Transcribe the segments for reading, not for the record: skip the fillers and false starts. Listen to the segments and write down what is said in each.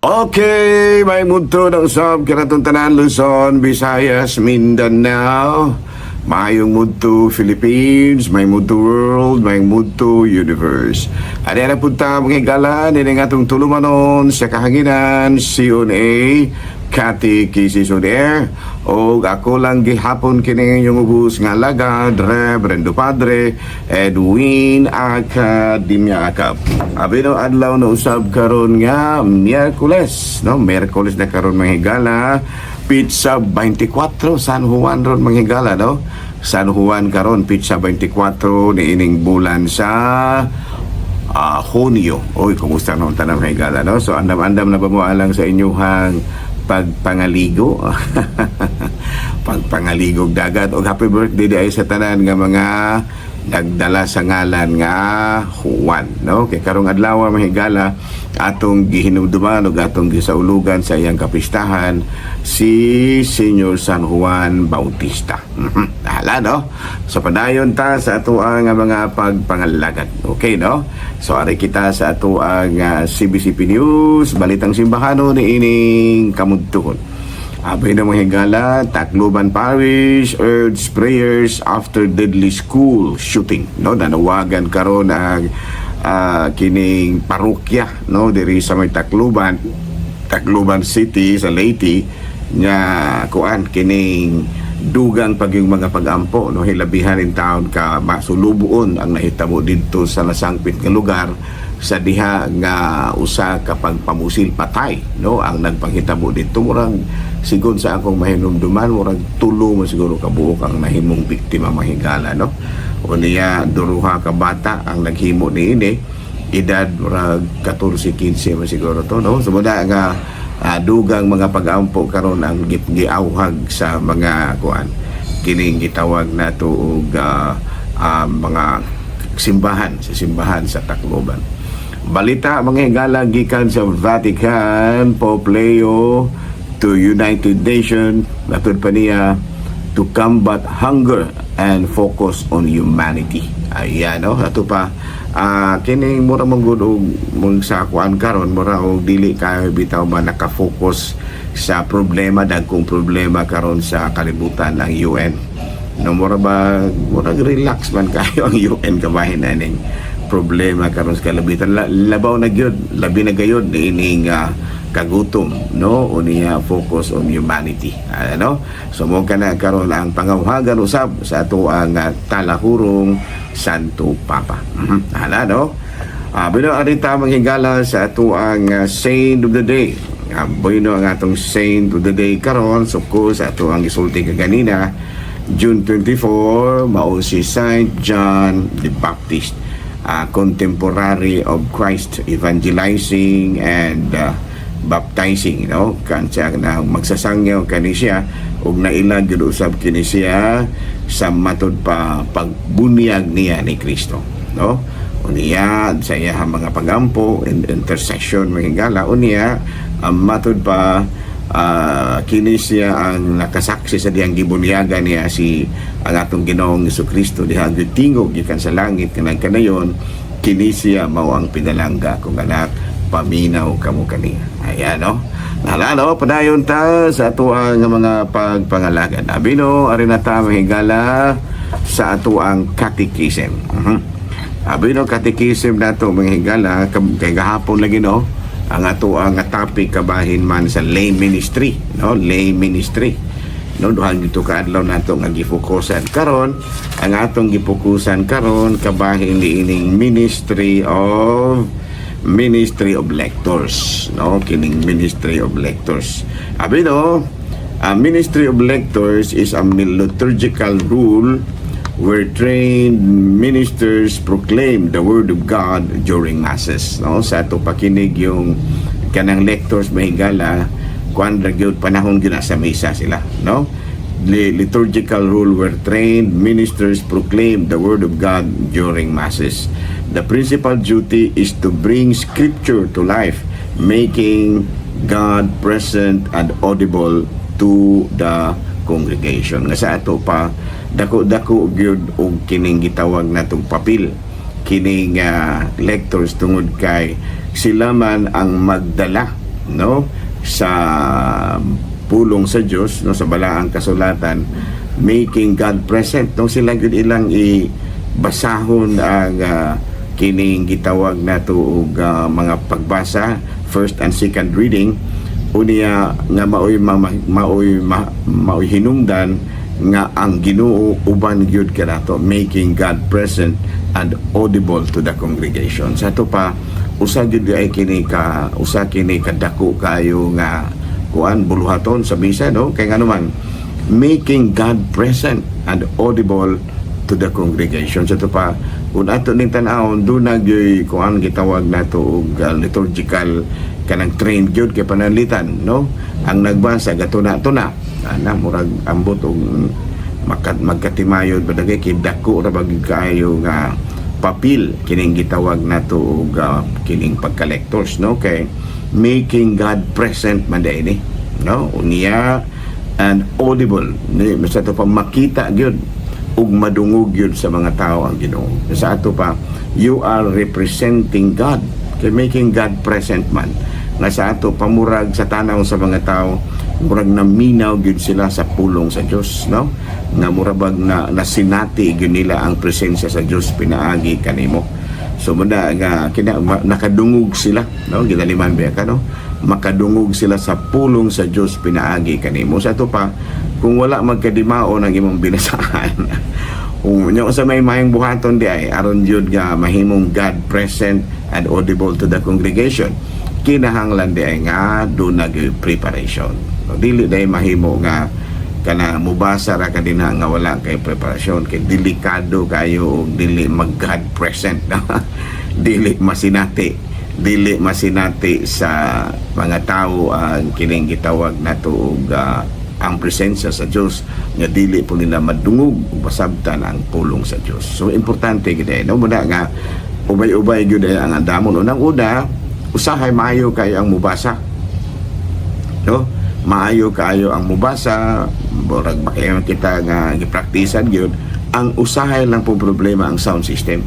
Okay, maayong udto na usab kanatong tanan, Luzon, Visayas, Mindanao. Maayong udto, Philippines, maayong udto, world, maayong udto, universe. Ani na punta, mga higala, nini nga atong tulumanon sa kahanginan, CONA, Catechism on Air. O ako lang gihapon kini inyong ubos nga alagad, Reverendo Padre Edwin Academia Acap. Abi no, adlaw na usab karon nga Miyerkules, no? Miyerkules na karon, mga higala. Petsa 24, San Juan ron, mga higala, no? San Juan karon, petsa 24 niining bulan sa Hunyo. Oy, kumusta noon tanang mga higala, no? So andam-andam na ba mo alang sa inyong pagpangaligo? Pagpangaligog dagat. Og happy birthday di ay sa tanan nga mga nagdala sa ngalan nga Juan, no? Kay karong adlaw, mga higala, atong gihinumduman ug atong gisaulugan sa iyang kapistahan si Senyor San Juan Bautista. Hala, no? So padayon ta sa ato ang mga pagpangalagad. Okay, no? So ari kita sa ato ang CBCP News, Balitang Simbahano ni ining kamudtuhon. Abi na, mga higala, Tacloban Parish urge prayers after deadly school shooting. No, nanawagan karon ang kining parokya, no, diri sa may Tacloban, Tacloban City sa Leyte nga kuan kining dugang pag yung mga pagampo, no, hilabihan in town ka masulubuon ang nahitabo didto sa nasangpit nga lugar sa diha nga usa ka pagpamusil patay, no, ang nagpanghitabo didto. Murag sigon sa akong mahinumduman, murag tulo man siguro kabuok ang nahimong biktima, mga higala, no? Unya duha ka bata ang naghimo niini, edad murag 14, 15 man siguro to, no? So mao nga dugang mga pag-ampo karon ang giawhag sa mga kuan kining gitawag nato og mga simbahan sa simbahan sa Tacloban. Balita, mga higala, gikan sa Vatican, Pope Leo to United Nations, matud pa niya, to combat hunger and focus on humanity. Ayan, no? Ato pa, kining mura mong gud og mong sa kuan karon, mura og dili kayo bitaw ba naka-focus sa problema, dagkong problema karon sa kalibutan ng UN. No, mura ba mura relax man kayo ang UN kabahin na ning problema karon sa kalibutan. Labaw na gyud, labi na gayud niining kagutom, no? Unya focus on humanity, ano? So mo kana karon ang pangawhagan usab sa ato ang talahurong Santo Papa. Hala, no? Bueno, arita, mga higala, sa ato ang saint of the day. Bueno, ang atong saint of the day karon, so of course ato ang gisulti kaganina, June 24, mao si Saint John the Baptist, contemporary of Christ, evangelizing and baptizing, no? Kan siya na magsasangyaw kani siya ug naila gyud usab kini siya sa matud pa pagbunyag niya ni Kristo, no? Unya sa iyang mga pagampo and intercession, mga higala, unya ang matud pa kini siya ang nakasaksi sa dihang gibunyagan niya si ang atong Ginoong Kristo, dihang gitingog gikan sa langit kanang kanayon, "Kini siya mao ang pinalangga kong anak, paminaw kamo kaniya." Ayan, no? Nala, no? Padayon ta sa ato ang mga pagpangalagad. Abino, ari na ta, mga higala, sa ato ang catechism. Abino, catechism nato, mga higala, kay gahapon lagi, no, ang ato ang topic kabahin man sa lay ministry, no? Lay ministry. No, duha dito ka adlaw nato nga gifokusan. Karon, ang atong gifokusan karon kabahin niining ministry of lectors, no? Kining ministry of lectors. Abi no, a ministry of lectors is a liturgical role where trained ministers proclaim the word of God during masses, no? Sa ato pakinig yung kanang lectors, mga higala, kuan ra gyud, panahon gyud sa misa sila, no? Liturgical role where trained ministers proclaim the word of God during masses. The principal duty is to bring scripture to life, making God present and audible to the congregation. Nga sa ato pa dako-dako gyud og kining gitawag natong papel kining lectors tungod kay sila man ang magdala no, sa pulong sa Dios, no, sa balaang kasulatan, making God present, no. Sila gyud ilang i basahon ang kining gitawag nato og mga pagbasa, first and second reading. Unya nga maoy hinungdan nga ang Ginoo uban gyud kanato, making God present and audible to the congregation. Sa ato pa, usa gyud ay kini ka usa kini kadako kayo nga kuan, buluhaton sa misa, no, kay ngano man, making God present and audible to the congregation. Sa ato pa, kung ato ning tan-awon, duna gyud kuan, gitawag nato og liturgical kanang trained gyud, kay pananglitan, no, ang nagbasa gatuna-tuna ana, murag ambot og magkatimayod ba dagay, kay dako ra ba gyud kaayo nga papel kining gitawag nato og kining pagka-lectors, no, kay making God present man diay ni, no. Unya and audible ni, sa ato pa, makita gyud ug madungog gyud sa mga tao ang Ginoo. Sa ato pa, you are representing God, kay making God present man nga sa ato pamurag sa tanaw sa mga tao, murag naminaw gyud sila sa pulong sa Dios, no, nga murabag na nasinati gyud nila ang presensya sa Dios pinaagi kanimo. So muna nga kina nakadungog sila, no, ginaliman ba ka, no, makadungog sila sa pulong sa Dios pinaagi kanimo. Sa ato pa, kung wala magkadimaon ang imong binasaan, kung nya sa may mahing buhaton di ay aron jud nga mahimong God present and audible to the congregation, kinahanglan di ay nga duna gyud preparation. No, dili day mahimo nga kana mubasa ra ka dinha nga wala kay preparasyon, kay delikado kayo og dili mag God present, dili masinati, dili masinati sa mga tao ang kining gitawag nato og ang presensya sa Dios, nga dili po nila madungog ug masabtan ang pulong sa Dios. So importante gid eh, no, muna nga ubay-ubay gyud ay ang andamon. Unang una, usahay maayo kayo ang mubasa, no, maayo kaayo ang mubasa, murag makayon kita nga gipraktisan gyud. Ang usahay lang po problema ang sound system.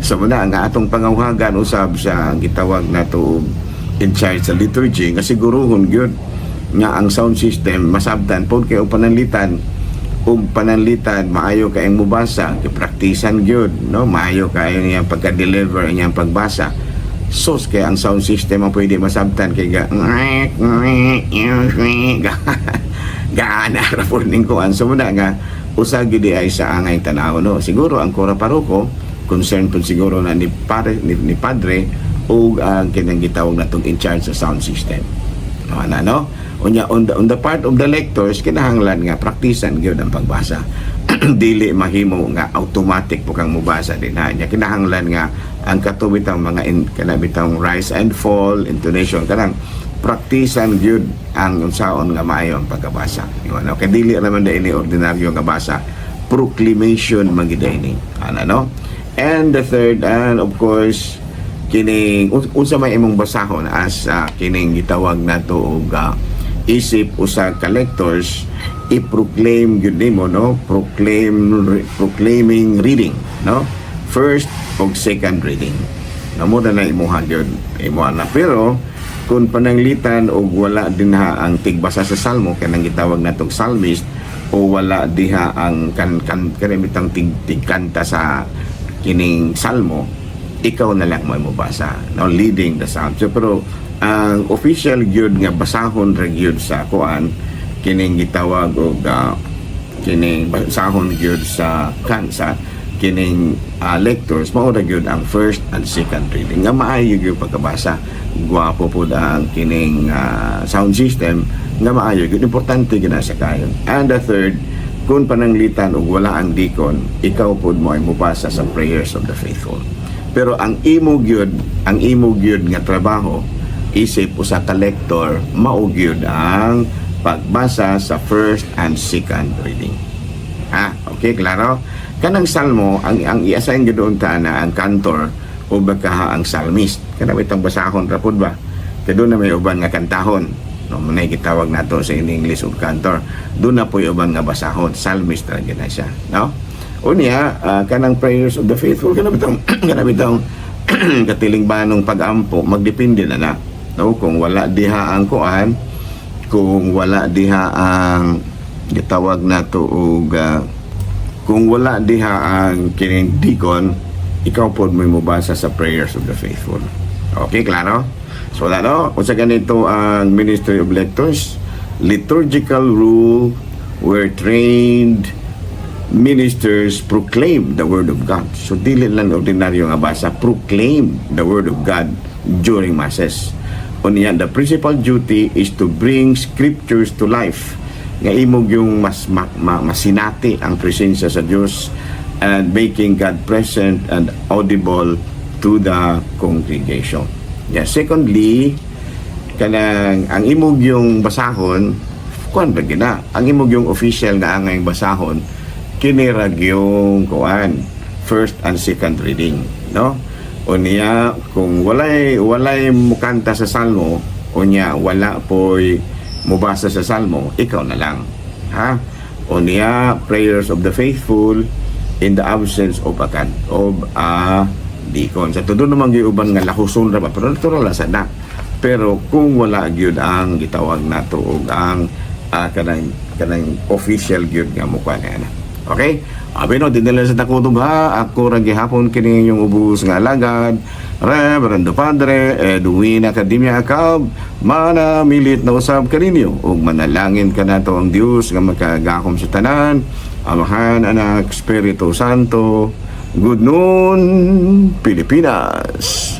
So muna nga atong pangawhagan usab sa gitawag nato og in charge sa liturgy nga siguruhon gyud nga ang sound system masabtan pod, kay og pananglitan maayo kayong mubasa, gipraktisan gyud, no, maayo kaayo niyang pagka-deliver niyang pagbasa. Sos, kay ang sound system ang pwede masabtan, kay ga gaana ra po ning kuan. So muna nga usa gyud ay sa angay tanaw, no, siguro ang kura paroko concern pud siguro na ni pare ni padre ug ang kinang gitawag natong in charge sa sound system, no, ana, no. Unya on the part of the lectors, kinahanglan nga praktisan gyud ang pagbasa. Dili mahimo nga automatic po kang mubasa din ha nya. Kinahanglan nga ang kato bitang mga kana bitang rise and fall intonation, kanang praktisan gyud ang unsaon nga maayo ang pagkabasa. Yun, no? Kay dili naman dahil ini ordinaryo nga basa, proclamation man gyud ini ana, no. And the third, and of course kining unsa may imong basahon as kining gitawag nato og isip usa ka lectors, i-proclaim gyud nimo, no, proclaiming reading, no, first ug second reading na mo na imuha gyud imuha na. Pero kung pananglitan og wala dinha ang tigbasa sa salmo, kanang gitawag natong psalmist, o wala diha ang kan kan kanang bitang tigkanta sa kining salmo, ikaw na lang mo mobasa, no, leading the psalm. So, pero ang official gyud nga basahon ra gyud sa kuan, kining gitawag og kining basahon gyud sa kan sa kining lectors, mao ra gyud ang first and second reading nga maayo gyud pagkabasa, gwapo pud ang kining sound system nga maayo gyud. Importante gyud na sa kayon. And the third, kung pananglitan og wala ang deacon, ikaw pud mo ay mubasa sa prayers of the faithful. Pero ang imo gyud nga trabaho isip usa ka lector, mao gyud ang pagbasa sa first and second reading. Ha, okay, klaro? Kanang salmo, ang i-assign gyud doon ta na ang cantor o baka ang psalmist. Kana bitang basahon ra pud ba? Kay doon na may uban nga kantahon. No, mao gitawag nato sa in English og cantor. Doon na po'y uban nga basahon, psalmist talaga na siya, no? Unya, kanang prayers of the faithful, kana bitang katiling banong pag-ampo, magdepende na na. no? Kung wala diha ang kuan, kung wala diha ang gitawag nato og kung wala diha ang kining deacon, ikaw pod mo mobasa sa prayers of the faithful. Okay, klaro? So wala, no? Unsa ganito ang ministry of lectors? Liturgical role where trained ministers proclaim the word of God. So dili lang ordinaryo nga basa, proclaim the word of God during masses. Unya, the principal duty is to bring scriptures to life. Nga imong yung mas masinati ang presensya sa Dios and making God present and audible to the congregation. Yeah, secondly, kanang ang imong yung basahon, kuan ba gina? Ang imong yung official nga angay basahon kini ra yung kuan, first and second reading, no? Unya kung walay mukanta sa salmo, unya wala poy mubasa sa salmo, ikaw na lang, ha? Unya prayers of the faithful in the absence of a deacon. Sa tudo naman gyud uban nga lahuson ra ba, pero natural ra sa na. Pero kung wala gyud ang gitawag nato og ang kanang official gyud nga mukha na. Okay? Abi no, dinala sa takutob ha. Ako ra gihapon kini inyong ubos nga alagad, Reverendo Padre Edwin Academia Acab, mana milit na usab kaninyo ug manalangin kanato ang Dios nga makagahom sa tanan, Amahan, Anak, Espiritu Santo. Good noon, Pilipinas.